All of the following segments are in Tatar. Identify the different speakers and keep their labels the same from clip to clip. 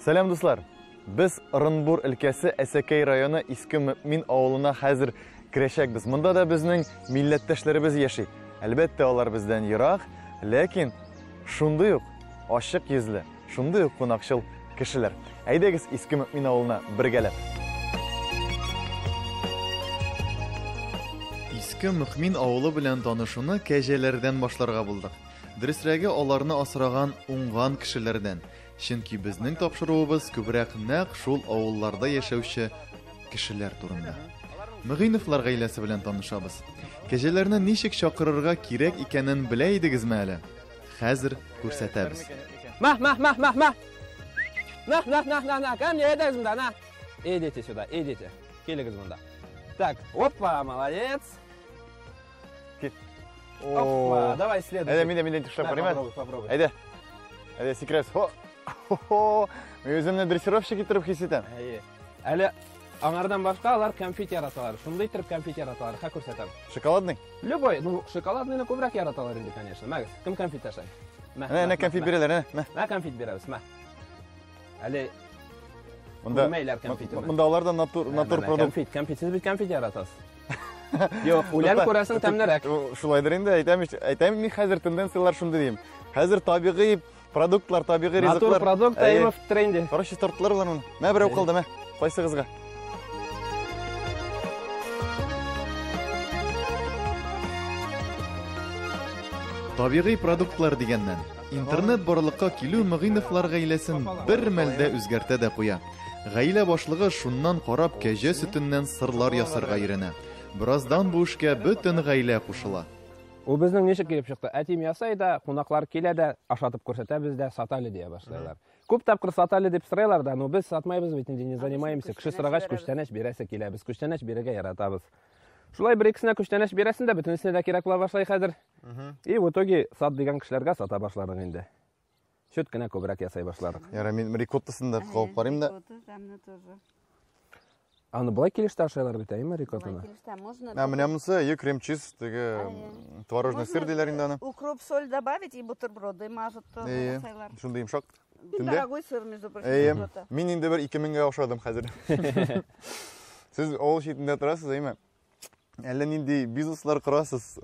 Speaker 1: Сәлам, дуслар! Без Ырынбур өлкәсе Әсәкәй районы Иске Мөэмин авылына хәзер керәчәкбез. Монда да безнең милләттәшләребез яши. Әлбәттә, алар бездән ерак, ләкин шундый ук ачык йөзле, шундый ук кунакчыл кешеләр. Әйдәгез Иске Мөэмин авылына бергәләп. Иске Мөэмин авылы белән танышуны кәҗәләрдән башларга булдык. Дөресрәге, аларны асраган уңган кешеләрдән. Чөнки безнең тапшыруыбыз күбрәк нәкъ шул авылларда яшәүче кешеләр турында. Мөгыйновлар гаиләсе белән танышабыз. Кәҗәләрне ничек чакырырга кирәк икәнен белә идегезме әле? Хәзер күрсәтәбез.
Speaker 2: Мә, мә, мә, мә, мә. На, на, на, на, на, ко мне, әйдәгез монда, на. Идите сюда, идите. Килегез монда. Так, опа, молодец. Опа, давай следующий.
Speaker 1: Әйдә, мин дә, мин дә тешләп карыйм әле.
Speaker 2: Попробуй.
Speaker 1: Әйдә. Әйдә, сикерәбез. Хо. Хо. Мин үземне дрессировщик иттереп хис итәм.
Speaker 2: Әйе. Әле аңардан башка алар конфет яраталар. Шундый иттереп конфет яраталар. Ха күрсәтәм.
Speaker 1: Шоколадный?
Speaker 2: Любой, ну, шоколадныйны күбрәк яраталар инде, конечно. Мәгез, кем конфет ашай?
Speaker 1: Мә, әнә конфет бирәләр, әнә, мә.
Speaker 2: Мә конфет бирәбез, мә. Әле
Speaker 1: Монда
Speaker 2: Күрмәйләр конфетны.
Speaker 1: Монда алар да натур натур продукт.
Speaker 2: Конфет, конфет, сез бит конфет яратасыз. Юк, үлән күрәсең тәмлерәк.
Speaker 1: Шулайдыр инде, әйтәм, әйтәм мин хәзер тенденцияләр шундый дим. Хәзер табигый продуктлар, табигый ризыклар.
Speaker 2: Натур продукт әйме в тренде.
Speaker 1: Короче, тарттылар алар моны. Мә берәү калды, мә. Кайсыгызга?
Speaker 3: Табигый продуктлар дигәннән, интернет барлыкка килү Мөгыйновлар гаиләсен бер мәлдә үзгәртә дә куя. Гаилә башлыгы шуннан карап кәҗә сөтеннән сырлар ясарга өйрәнә. Бераздан бу эшкә бөтен гаилә кушыла.
Speaker 2: Ул безнең ничек килеп чыкты? Әтием ясай да, кунаклар килә дә, ашатып күрсәтәбез дә, сат әле дия башлыйлар. Күп тапкыр сат әле дип сорыйлар да, но без сатмайбыз бит инде, не занимаемся. Кеше сорагач, күчтәнәч бирәсе килә. Без күчтәнәч бирергә яратабыз. Шулай бер икесенә күчтәнәч бирәсең дә, бөтенесенә дә кирәк була башлый хәзер. И в итоге сат дигән кешеләргә сата башладык инде. Сөт кенә күбрәк ясай башладык.
Speaker 1: Ярар, мин рикоттасын да кабып карыйм да.
Speaker 4: Рикотта тәмле тоже.
Speaker 2: Аны болай килештә ашайлар бит, әйеме рикоттаны?
Speaker 4: Болай килештә можно.
Speaker 1: Ә менә монысы е крем-чиз, теге творожный сыр диләр инде аны.
Speaker 4: Укроп, соль добавить и бутерброды мажут тоже ясайлар.
Speaker 1: Шундый йомшак.
Speaker 4: Түндә. Дорогой сыр, между прочим,
Speaker 1: Әйе. Мин инде бер 2000гә ошадым хәзер. Сез авыл читендә торасыз, әйеме? Әллә нинди бизнеслар корасыз.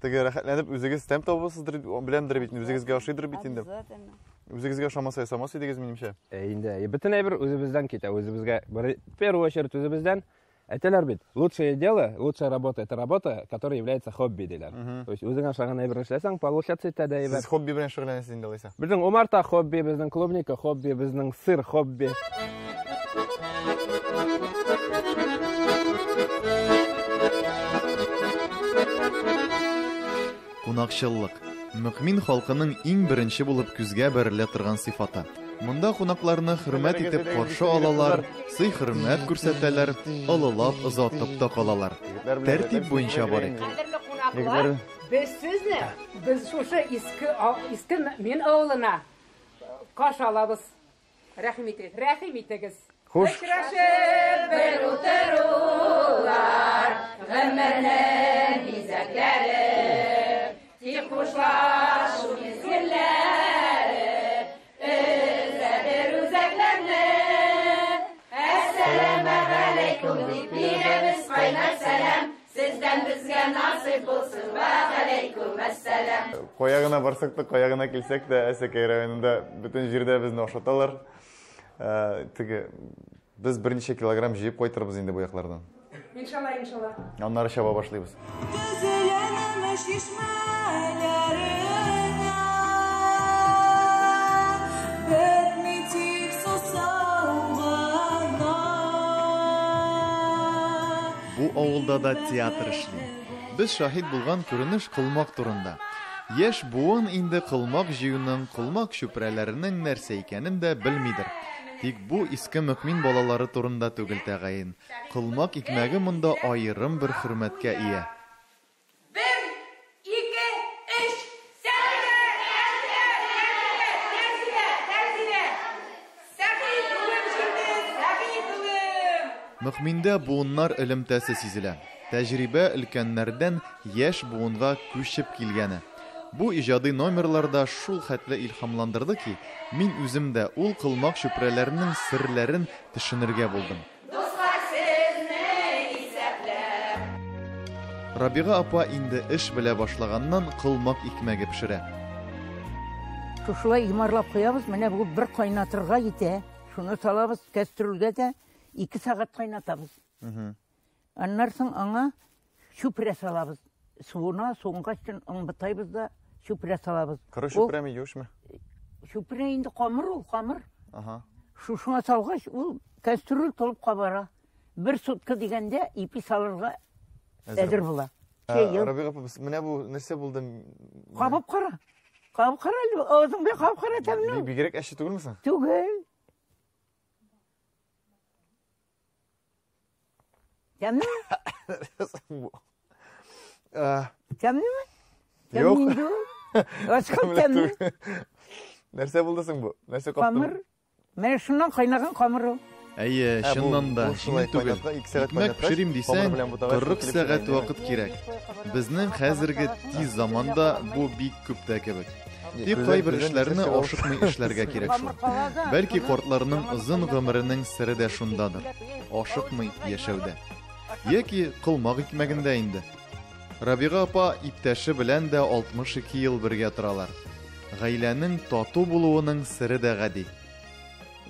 Speaker 1: Теге рәхәтләнеп үзегез тәм табасыздыр, беләмдер бит, үзегезгә ошыйдыр бит инде.
Speaker 4: Обязательно.
Speaker 1: Үзегезгә ошамаса ясамас идегез, минемчә.
Speaker 2: Ә инде, бөтен әйбер үзебездән китә, үзебезгә, в первую очередь үзебездән. Әйтәләр бит, лучшее дело, лучшая работа, это работа, которая является хобби, диләр. То есть үзең ашаган әйбер эшләсәң, получаться итә дә әйбәт.
Speaker 1: Сез хобби белән шөгыльләнәсез инде алайса.
Speaker 2: Безнең умарта хобби, безнең клубника хобби, безнең сыр хобби.
Speaker 3: Кунакчыллык, Мөкмин халкының иң беренче булып күзгә бәрелә торган сыйфаты. Монда кунакларны хөрмәт итеп каршы алалар, сый-хөрмәт күрсәтәләр, олылап озатып та калалар. Тәртип буенча барыйк.
Speaker 5: Кадерле кунаклар, без сезне, без шушы иске, иске Мөэмин авылына каршы алабыз. Рәхим итегез, рәхим итегез.
Speaker 1: Хуш.
Speaker 5: Очрашып бер утырулар, гомернең бизәкләре, тик хушлашу мизгелләре, өзә бер үзәкләрне. Әссәламегаләйкүм дип бирәбез кайнар сәлам, сездән безгә насыйп булсын, вә галәйкүм әссәлам.
Speaker 1: Кая гына барсак та, кая гына килсәк тә, Әсәкәй районында бөтен җирдә безне ашаталар. Теге без берничә килограмм җыеп кайтырбыз инде бу яклардан.
Speaker 5: Иншалла, иншалла.
Speaker 1: Аннары чаба башлыйбыз.
Speaker 6: Төзеләнәме чишмәләреңә, бетми тик сусау гына.
Speaker 3: Бу авылда да театр эшли. Без шаһит булган күренеш колмак турында. Яшь буын инде колмак җыюның, колмак чүпрәләренең нәрсә икәнен дә белмидер. Тик бу Иске Мөкмин балалары турында түгел тәгаен. Колмак икмәге монда аерым бер хөрмәткә ия.
Speaker 5: Бер, ике, өч, Сәгыйдә! Тәрзилә! Тәрзилә! Тәрзилә! Сәгыйть улым җитте, Сәгыйть улым!
Speaker 3: Мөкминдә буыннар элемтәсе сизелә. Тәҗрибә өлкәннәрдән яшь буынга күчеп килгәне.
Speaker 1: Бу иҗади номерлар да шул хәтле илһамландырды ки, мин үзем дә ул колмак чүпрәләренең серләрен төшенергә булдым.
Speaker 6: Дуслар сезне исәпләп.
Speaker 1: Рабига апа инде эш белә башлаганнан колмак икмәге пешерә.
Speaker 7: Шушылай йомарлап куябыз, менә бу бер кайнатырга җитә. Шуны салабыз кәстрүлгә дә 2 сәгать кайнатабыз. Аннан соң аңа чүпрә салабыз. Суына, суынгач онытайбыз да чүпрә салабыз.
Speaker 3: Коры чүпрәме, юешме?
Speaker 7: Чүпрә инде камыр ул, камыр.
Speaker 3: Ага.
Speaker 7: Шушыңа салгач, ул кәстрүл тулып кабара. Бер сутка дигәндә ипи салырга әзер була.
Speaker 3: Рабига апа, менә бу нәрсә булды?
Speaker 7: Кабып кара. Кабып кара әле, авызың белән кабып кара тәмле.
Speaker 3: Бигрәк әче түгелме соң?
Speaker 7: Түгел. Тәмлеме? Тәмлеме?
Speaker 3: Юк.
Speaker 7: Ачкан тәмле.
Speaker 3: Нәрсә булды соң бу? Нәрсә каптың?
Speaker 7: Камыр. Менә шуннан кайнаган камыр ул.
Speaker 1: Әйе, чыннан да, җиңел түгел. Икмәк пешерим дисәң, 40 сәгать вакыт кирәк. Безнең хәзерге тиз заманда бу бик күп тә кебек. Тик кайбер эшләрне ашыкмый эшләргә кирәк шул. Бәлки картларның озын гомеренең сере дә шундадыр. Ашыкмый яшәүдә. Яки колмак икмәгендә инде. Рабига апа иптәше белән дә 62 ел бергә торалар. Гаиләнең тату булуының сере дә гади.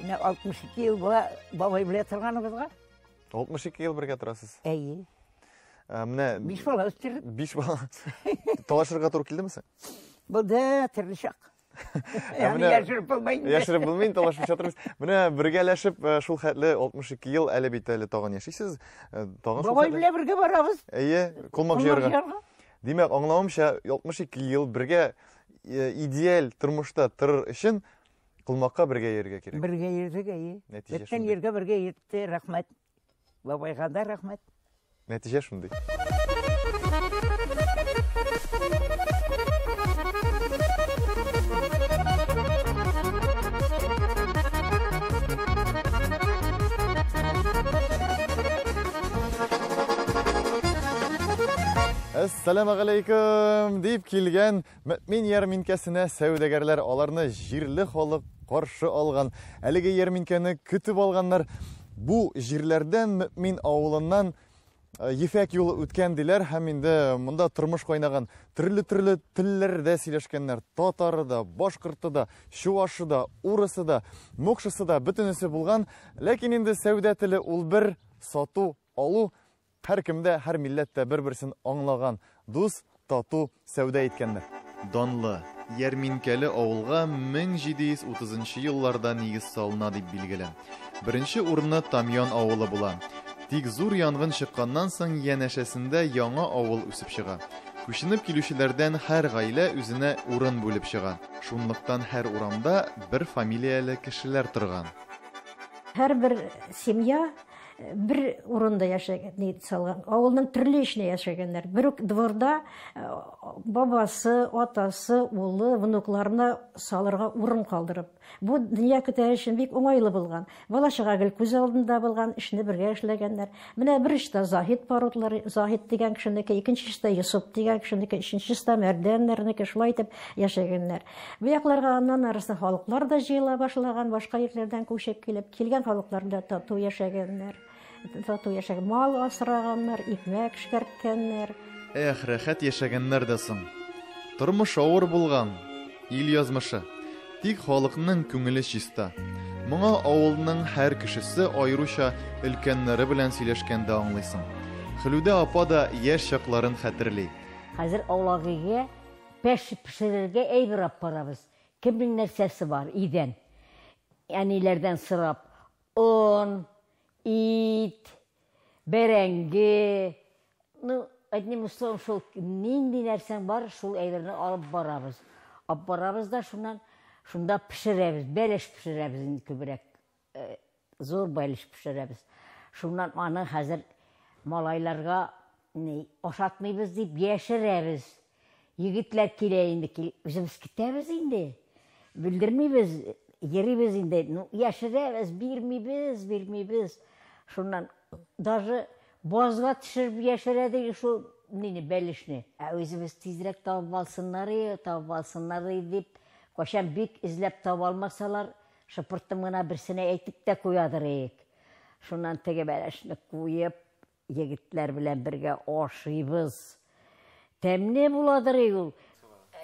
Speaker 7: Менә 62 ел була бабай белән торганыбызга.
Speaker 3: 62 ел бергә торасыз?
Speaker 7: Әйе.
Speaker 3: Менә
Speaker 7: 5 бала үстердек.
Speaker 3: 5 бала. Талашырга туры килдеме соң?
Speaker 7: Булды, төрле чак. Ягъни яшереп булмый инде.
Speaker 3: Яшереп булмый, талашып ятырбыз. Менә бергәләшеп шул хәтле 62 ел әле бит әле тагын яшисез. Тагын шул.
Speaker 7: Бабай белән бергә барабыз.
Speaker 3: Әйе, колмак җыярга. Димәк, аңлавымча, 62 ел бергә идеаль тормышта торыр өчен колмакка бергә йөрергә кирәк.
Speaker 7: Бергә йөрдек, әйе. Бөтен җиргә бергә йөртте, рәхмәт. Бабайга да рәхмәт.
Speaker 3: Нәтиҗә шундый. Әссәламу алейкум дип килгән Мөэмин ярминкәсенә сәүдәгәрләр аларны җирле халык каршы алган. Әлеге ярминкәне көтеп алганнар. Бу җирләрдән Мөэмин авылыннан ефәк юлы үткән диләр һәм инде монда тормыш кайнаган. Төрле-төрле телләрдә сөйләшкәннәр. Татары да, башкорты да, чуашы да, урысы да, мокшысы да бөтенесе булган. Ләкин инде сәүдә теле ул бер, сату, алу. Һәр кемдә, һәр милләттә бер-берсен аңлаган, дус, тату сәүдә иткәннәр.
Speaker 1: Данлы, ярминкәле авылга 1730 елларда нигез салына дип билгеле. Беренче урыны Тамьян авылы була. Тик зур янгын чыкканнан соң янәшәсендә яңа авыл үсеп чыга. Күченеп килүчеләрдән һәр гаилә үзенә урын бүлеп чыга. Шунлыктан һәр урамда бер фамилияле кешеләр торган.
Speaker 8: Һәрбер семья бер урында яшәгән, салган. Авылның төрле эшенә яшәгәннәр. Бер үк дворда бабасы, атасы, улы, внукларына салырга урын калдырып. Бу дөнья көтә өчен бик уңайлы булган. Бала чага гел күз алдында булган, эшне бергә эшләгәннәр. Менә бер эштә Заһид паротлары, Заһид дигән кешенеке, икенче эштә Йосып дигән кешенеке, өченче эштә Мәрдәннәрнеке, шулай итеп яшәгәннәр. Бу якларга аннан арасы халыклар да җыела башлаган, башка җирләрдән күчеп килеп, килгән халыклар да тату яшәгәннәр. Тату яшәгән, мал асраганнар, икмәк эшкәрткәннәр.
Speaker 1: Эх, рәхәт яшәгәннәр дә соң. Тормыш авыр булган, ил язмышы. Тик халыкның күңеле чиста. Моңа авылның һәр кешесе аеруча өлкәннәре белән сөйләшкәндә аңлыйсың. Хөлүдә апа да яшь чакларын хәтерли.
Speaker 9: Хәзер аулак өйгә пеш пешерергә әйбер алып барабыз. Кемнең нәрсәсе бар өйдән? Әниләрдән сорап, он, ит, бәрәңге, ну, одним словом, шул нинди нәрсәң бар, шул әйберне алып барабыз. Алып барабыз да шуннан, шунда пешерәбез, бәлеш пешерәбез инде күбрәк. Зур бәлеш пешерәбез. Шуннан аны хәзер малайларга ашатмыйбыз дип яшерәбез. Егетләр килә инде, үзебез китәбез инде. Белдермибез, йөрибез инде. Ну, яшерәбез, бирмибез, бирмибез. Шуннан даже базга төшереп яшерә ди, шул нине бәлешне. Ә үзебез тизрәк табып алсыннар и, табып алсыннар и дип, кайчан бик эзләп таба алмасалар, шыпыртым гына берсенә әйтеп тә куядыр идек. Шуннан теге бәлешне куеп, егетләр белән бергә ашыйбыз. Тәмле буладыр и ул.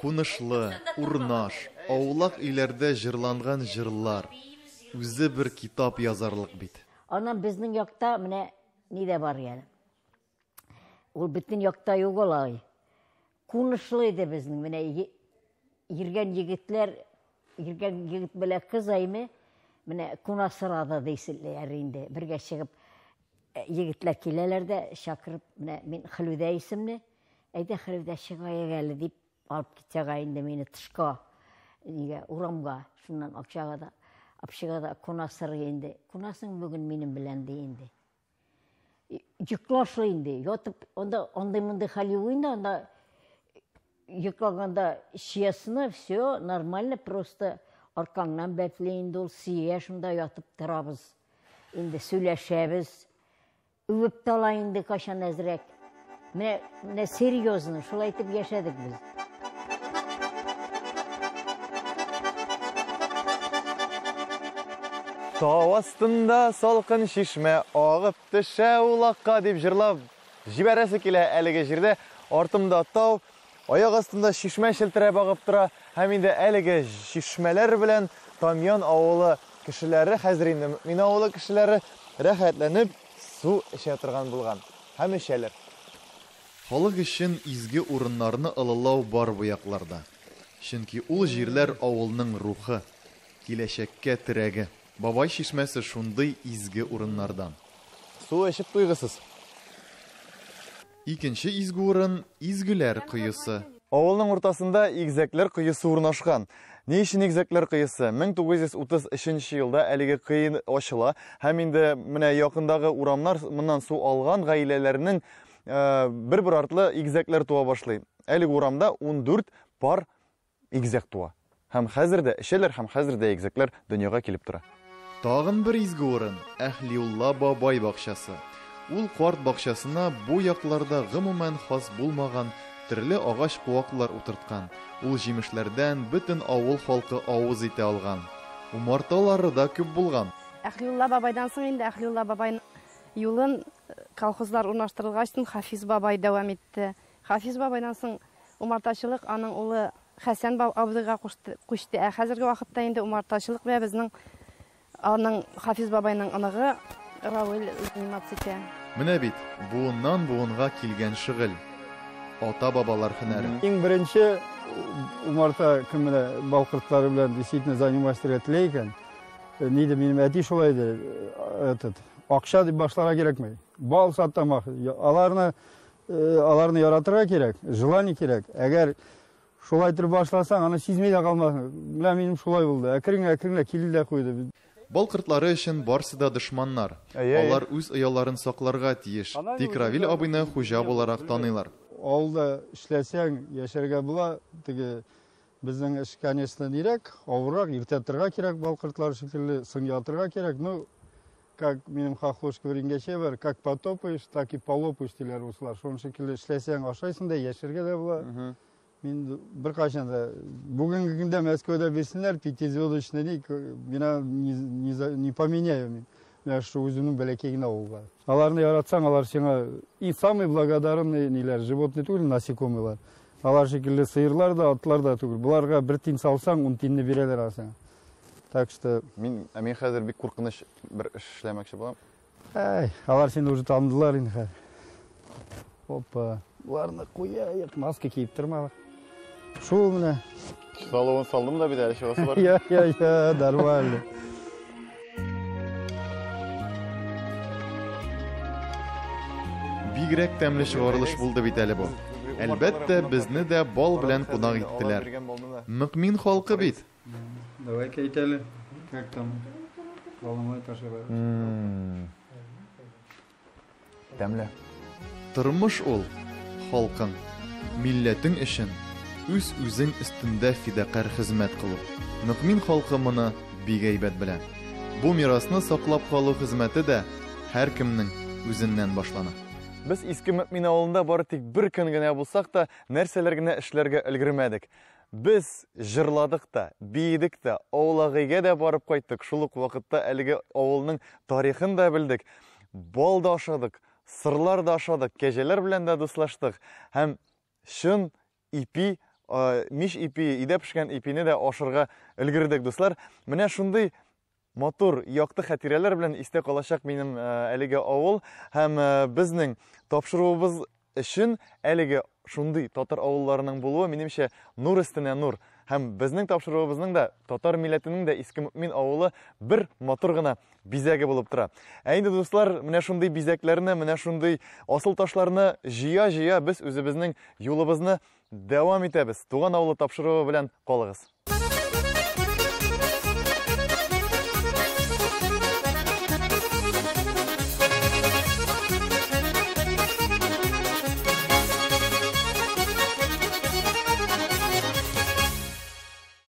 Speaker 1: Кунышлы, урнаш, аулак өйләрдә җырланган җырлар. Үзе бер китап язарлык бит.
Speaker 9: Аннан безнең якта менә ни дә бар әле. Ул бөтен якта юк алай. Кунышлы иде безнең менә йөргән егетләр, йөргән егет белән кыз әйме, менә кунасырады дисезләр инде. Бергә чыгып егетләр киләләр дә чакырып, менә мин Хөлүдә исемле, әйдә Хөлүдә чыгаек әле дип алып китәгә инде мине тышка, нигә, урамга, шуннан акчага да, апчыга да кунасыр инде. Кунасың бүген минем белән ди инде. Йоклашлы инде, ятып, анда андый-мондый хәл юк инде, анда йоклаганда честно, все нормально, просто аркаңнан бәпли инде ул, сөя, шунда ятып торабыз. Инде сөйләшәбез. Үбеп тала инде кайчан әзрәк. Менә, менә серьезно, шулай итеп яшәдек без.
Speaker 3: Тау астында салкын чишмә агып төшә улакка дип җырлап җибәрәсе килә әлеге җирдә. Артымда тау, аяк астында чишмә челтерәп агып тора һәм инде әлеге чишмәләр белән Тамьян авылы кешеләре, хәзер инде Мөэмин авылы кешеләре рәхәтләнеп су эчә торган булган һәм эчәләр.
Speaker 1: Халык өчен изге урыннарны ылылау бар бу якларда. Чөнки ул җирләр авылның рухы, киләчәккә терәге. Бабай чишмәсе шундый изге урыннардан.
Speaker 3: Су эчеп туйгысыз.
Speaker 1: Икенче изге урын Изгеләр коесы.
Speaker 3: Авылның уртасында Игезәкләр коесы урнашкан. Ни өчен Игезәкләр коесы? 1933 елда әлеге кое ачыла һәм инде менә якындагы урамнар моннан су алган гаиләләрнең бер-бер артлы игезәкләр туа башлый. Әлеге урамда 14 пар игезәк туа. Һәм хәзер дә эчәләр, һәм хәзер дә игезәкләр дөньяга килеп тора.
Speaker 1: Тагын бер изге урын Әһлиулла бабай бакчасы. Ул карт бакчасына бу якларда гомумән хас булмаган төрле агач-куаклар утырткан. Ул җимешләрдән бөтен авыл халкы авыз итә алган. Умарталары да күп булган.
Speaker 10: Әһлиулла бабайдан соң инде Әһлиулла бабайның юлын колхозлар урнаштырылгачтын Хафиз бабай дәвам итте. Хафиз бабайдан соң умартачылык аның улы Хәсән абзыйга күчте. Ә хәзерге вакытта инде умартачылык белән безнең аның Хафиз бабайның оныгы Равил заниматься итә.
Speaker 1: Менә бит буыннан буынга килгән шөгыль. Ата-бабалар һөнәре.
Speaker 11: Иң беренче умарта кем менә бал кортлары белән действительно заниматься итәргә теләй икән, ни ди минем әти шулай иде, этот, акча дип башларга кирәкми. Бал сатам, аларны, аларны яратырга кирәк, желание кирәк. Әгәр шулай итеп башласаң, аны сизми дә калмассың. Менә минем шулай булды. Әкрен-әкренләп килде дә куйды.
Speaker 1: Бал кортлары өчен барсы да дошманнар. Алар үз ояларын сакларга тиеш. Тик Равил абыйны хуҗа буларак таныйлар.
Speaker 11: Авылда эшләсәң, яшәргә була. Теге безнең эш, конечно, нирәк, авыррак, иртә торырга кирәк, бал кортлары шикелле, соң ятырга кирәк. Ну, как минем хохлушка бер иңгәчә бар, как потопаешь, так и полопаешь диләр руслар. Шуның шикелле эшләсәң, ашайсың да, яшәргә дә була. Мин бер кайчан да бүгенге көндә Мәскәүдә бирсеннәр, пятизвездочный ни, мин не поменяю мин. Менә шу үземнең бәләкәй генә авылга. Аларны яратсаң, алар сиңа и самый благодарный ниләр, животные түгел, насекомыйлар. Алар шикелле сыерлар да, атлар да түгел. Буларга бер тин салсаң, ун тинне бирәләр сиңа. Так что
Speaker 3: Мин хәзер бик куркыныч бер эш эшләмәкче булам.
Speaker 11: Әй, алар сине уже таныдылар инде хәзер. Опа, буларны куяйык, маска киеп тормадык. Шул менә.
Speaker 3: Салуын салдым да бит әле чыгасы бар.
Speaker 11: Я, я, я, нормально.
Speaker 1: Бигрәк тәмле чыгарылыш булды бит әле бу. Әлбәттә, безне дә бал белән кунак иттеләр. Мөкмин халкы бит.
Speaker 11: Давай-ка әйтәле, как там? Баламай ташыра.
Speaker 3: Тәмле.
Speaker 1: Тормыш ул халкың, милләтең өчен үз үзең өстендә фидакарь хезмәт кылу. Мөкмин халкы моны бик әйбәт белә. Бу мирасны саклап калу хезмәте дә һәркемнең үзеннән башлана. Без Иске Мөэмин авылында бары тик бер көн генә булсак та, нәрсәләр генә эшләргә өлгермәдек. Без җырладык та, биедек тә, аулак өйгә дә барып кайттык, шул ук вакытта әлеге авылның тарихын да белдек, бал да ашадык, сырлар да ашадык, кәҗәләр белән дә дуслаштык һәм чын ипи, мич ипи, өйдә пешкән ипине дә ашарга өлгердек, дуслар. Менә шундый матур, якты хатирәләр белән истә калачак минем әлеге авыл һәм безнең тапшыруыбыз өчен әлеге шундый татар авылларының булуы, минемчә, нур өстенә нур. Һәм безнең тапшыруыбызның да, татар милләтенең дә Иске Мөэмин авылы бер матур гына бизәге булып тора. Ә инде, дуслар, менә шундый бизәкләрне, менә шундый асыл ташларны җыя-җыя без үзебезнең юлыбызны дәвам итәбез. Туган авылы тапшыруы белән калыгыз.